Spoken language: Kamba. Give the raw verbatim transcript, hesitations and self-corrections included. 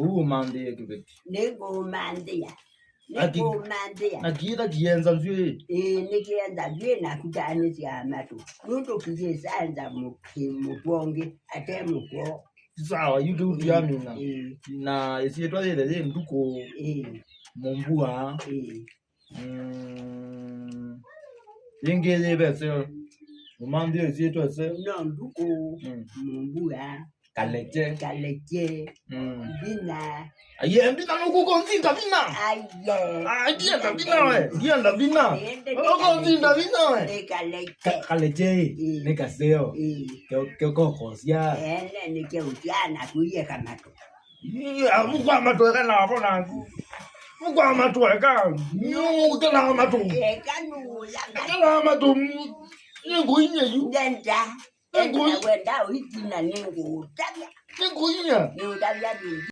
Ũu ũmanthĩe kĩveti. Nĩngũũmanthĩa. Aki- Nĩngũũmanthĩa. Na kĩtha kĩenza nzw'ĩ. Ĩĩ, nĩkĩenza nzw'ĩ naku tanĩsyaa matũ. Nũndũ kĩyĩsanza mũkĩ mũtwonge ate mũkwoo. Sawa, yu kĩu tiamina. Ĩĩ. Na ĩsyĩtwa yĩthe yĩ ndukũ. Ĩĩ. Mũmbua. Ĩĩ. Mm. Yĩngĩ yĩvese. Ũmanthĩe ĩsyĩtwa ĩse. No ndukũ. Mm. Mũmbua. Kalekye. Kalekye. Mm. Mbina. Aye, mbina nũkũkũnzinda mbina. Aye. Ah, ndienda mbina we. Ndienda mbina. Ndienda mbina. Ũkũnzinda mbina we. Nĩ kalekye. Ka- kalekye. Ĩĩ. Nĩ kaseo. Ĩĩ. Ke- ke kokosya. Ene nĩ keũsyana kũiye kamatũ. Ĩĩ, ah, mũkwa matweka navo naku. Mũkwa matweka. Nyũkĩla matũ. Eka nũya. Eka na matũ. Nĩngũinyia yu. Ndenda. Nĩngũi- Enda wenda ũitina nĩngũũtavya. Nĩngũinyia. Nĩũtavya nĩngĩ.